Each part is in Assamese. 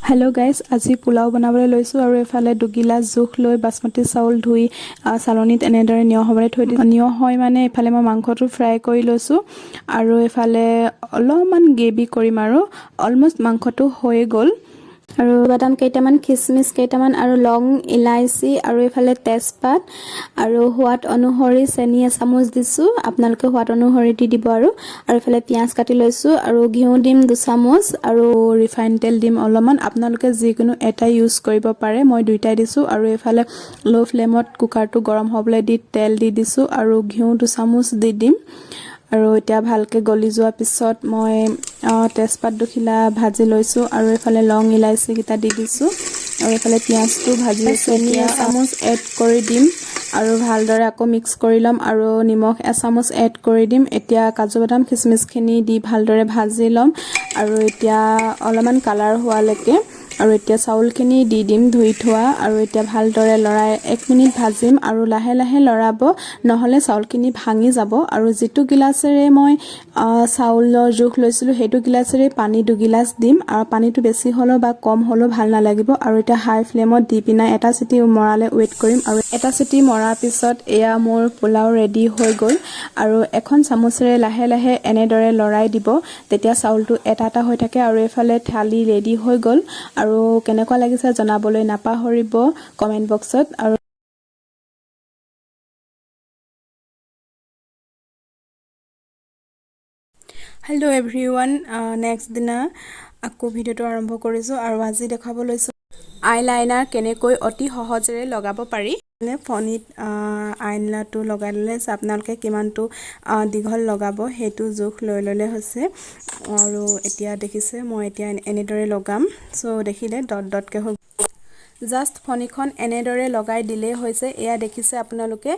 হেল্ল' গাইজ, আজি পোলাও বনাবলৈ লৈছোঁ আৰু এইফালে 2 গিলাচ জোখ লৈ বাচমতি চাউল ধুই চালনীত এনেদৰে নিয়ৰ হ'বলৈ থৈ দিছোঁ। নিয়ৰ হয় মানে এইফালে মই মাংসটো ফ্ৰাই কৰি লৈছোঁ আৰু এইফালে অলপমান গ্ৰেভি কৰিম আৰু অলমষ্ট মাংসটো হৈয়ে গ'ল। আৰু বাদাম কেইটামান, খিচমিচ কেইটামান আৰু লং, ইলাচি আৰু এইফালে তেজপাত আৰু সোৱাদ অনুসৰি চেনি এচামুচ দিছোঁ। আপোনালোকে সোৱাদ অনুসৰি দি দিব। আৰু আৰু এইফালে পিঁয়াজ কাটি লৈছোঁ আৰু ঘিউ দিম 2 চামুচ আৰু ৰিফাইন তেল দিম অলপমান। আপোনালোকে যিকোনো এটা ইউজ কৰিব পাৰে, মই দুইটাই দিছোঁ। আৰু এইফালে ল' ফ্লেমত কুকাৰটো গৰম হ'বলৈ দি তেল দি দিছোঁ আৰু ঘিউ 2 চামুচ দি দিম। আৰু এতিয়া ভালকৈ গলি যোৱাৰ পিছত মই তেজপাত দুখিলা ভাজি লৈছোঁ আৰু এইফালে লং, ইলাচি কেইটা দি দিছোঁ আৰু এইফালে পিঁয়াজটো ভাজি আছোঁ। চেনি এতিয়া এচামুচ এড কৰি দিম আৰু ভালদৰে আকৌ মিক্স কৰি ল'ম আৰু নিমখ এচামুচ এড কৰি দিম। এতিয়া কাজু বাদাম, খিচমিচখিনি দি ভালদৰে ভাজি ল'ম আৰু এতিয়া অলপমান কালাৰ হোৱালৈকে। আৰু এতিয়া চাউলখিনি দি দিম ধুই থোৱা। আৰু এতিয়া ভালদৰে লৰাই 1 মিনিট ভাজিম আৰু লাহে লাহে লৰাব, নহ'লে চাউলখিনি ভাঙি যাব। আৰু যিটো গিলাচেৰে মই চাউলৰ জোখ লৈছিলোঁ, সেইটো গিলাচেৰে পানী 2 গিলাচ দিম। আৰু পানীটো বেছি হ'লেও বা কম হ'লেও ভাল নালাগিব। আৰু এতিয়া হাই ফ্লেমত দি পিনে এটা চিটি মৰালে ৱেইট কৰিম। আৰু এটা চিটি মৰাৰ পিছত এয়া মোৰ পোলাও ৰেডি হৈ গ'ল। আৰু এখন চামুচেৰে লাহে লাহে এনেদৰে লৰাই দিব, তেতিয়া চাউলটো এটা এটা হৈ থাকে। আৰু এইফালে থালি ৰেডি হৈ গ'ল। আৰু কেনেকুৱা লাগিছে জনাবলৈ নাপাহৰিব কমেণ্ট বক্সত। আৰু হেল্ল' এভৰি ওৱান, নেক্সট দিনা আকৌ ভিডিঅ'টো আৰম্ভ কৰিছোঁ আৰু আজি দেখুৱাব লৈছোঁ আইলাইনাৰ কেনেকৈ অতি সহজেৰে লগাব পাৰি। মানে ফণিত আইলাইনাৰটো লগাই ল'লে আপোনালোকে কিমানটো দীঘল লগাব, সেইটো জোখ লৈ ল'লে হৈছে। আৰু এতিয়া দেখিছে, মই এতিয়া এনেদৰে লগাম। চ' দেখিলে ডট ডটকৈ হৈ জাষ্ট ফণিখন এনেদৰে লগাই দিলেই হৈছে। এয়া দেখিছে আপোনালোকে,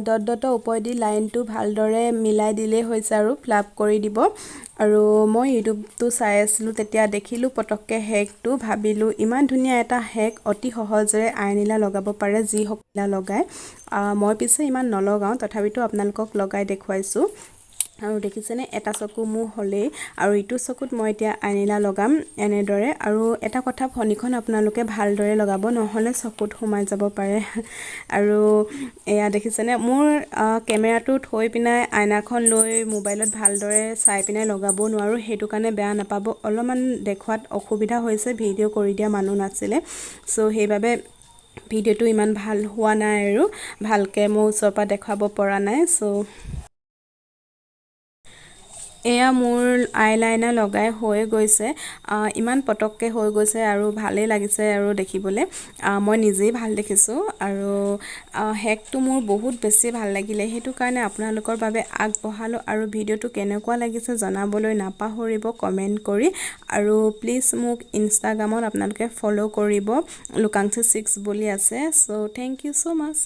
ডট ডটৰ ওপৰেদি লাইনটো ভালদৰে মিলাই দিলেই হৈছে আৰু ফ্লাপ কৰি দিব। আৰু মই ইউটিউবটো চাই আছিলোঁ, তেতিয়া দেখিলোঁ পটককৈ হেকটো। ভাবিলোঁ ইমান ধুনীয়া এটা হেক, অতি সহজেৰে আইলাইনাৰ লগাব পাৰে যিসকলে লগায়। মই পিছে ইমান নলগাওঁ, তথাপিতো আপোনালোকক লগাই দেখুৱাইছোঁ। আৰু দেখিছেনে, এটা চকু মোৰ হ'লেই আৰু ইটো চকুত মই এতিয়া আইলাইনাৰ লগাম এনেদৰে। আৰু এটা কথা, ফণিখন আপোনালোকে ভালদৰে লগাব, নহ'লে চকুত সোমাই যাব পাৰে। আৰু এয়া দেখিছেনে, মোৰ কেমেৰাটো থৈ পিনাই আইনাখন লৈ মোবাইলত ভালদৰে চাই পিনাই লগাব নোৱাৰোঁ, সেইটো কাৰণে বেয়া নাপাব। অলপমান দেখুৱাত অসুবিধা হৈছে, ভিডিঅ' কৰি দিয়া মানুহ নাছিলে। চ' সেইবাবে ভিডিঅ'টো ইমান ভাল হোৱা নাই আৰু ভালকৈ মই ওচৰৰ পৰা দেখুৱাব পৰা নাই। চ' এয়া মোৰ আইলাইনাৰ লগাই হৈ গৈছে। ইমান পটককৈ হৈ গৈছে আৰু ভালেই লাগিছে আৰু দেখিবলৈ মই নিজেই ভাল দেখিছোঁ। আৰু হেকটো মোৰ বহুত বেছি ভাল লাগিলে, সেইটো কাৰণে আপোনালোকৰ বাবে আগবঢ়ালোঁ। আৰু ভিডিঅ'টো কেনেকুৱা লাগিছে জনাবলৈ নাপাহৰিব কমেণ্ট কৰি। আৰু প্লিজ মোক ইনষ্টাগ্ৰামত আপোনালোকে ফ'ল' কৰিব, লুকাংচি 6 বুলি আছে। So thank you so much.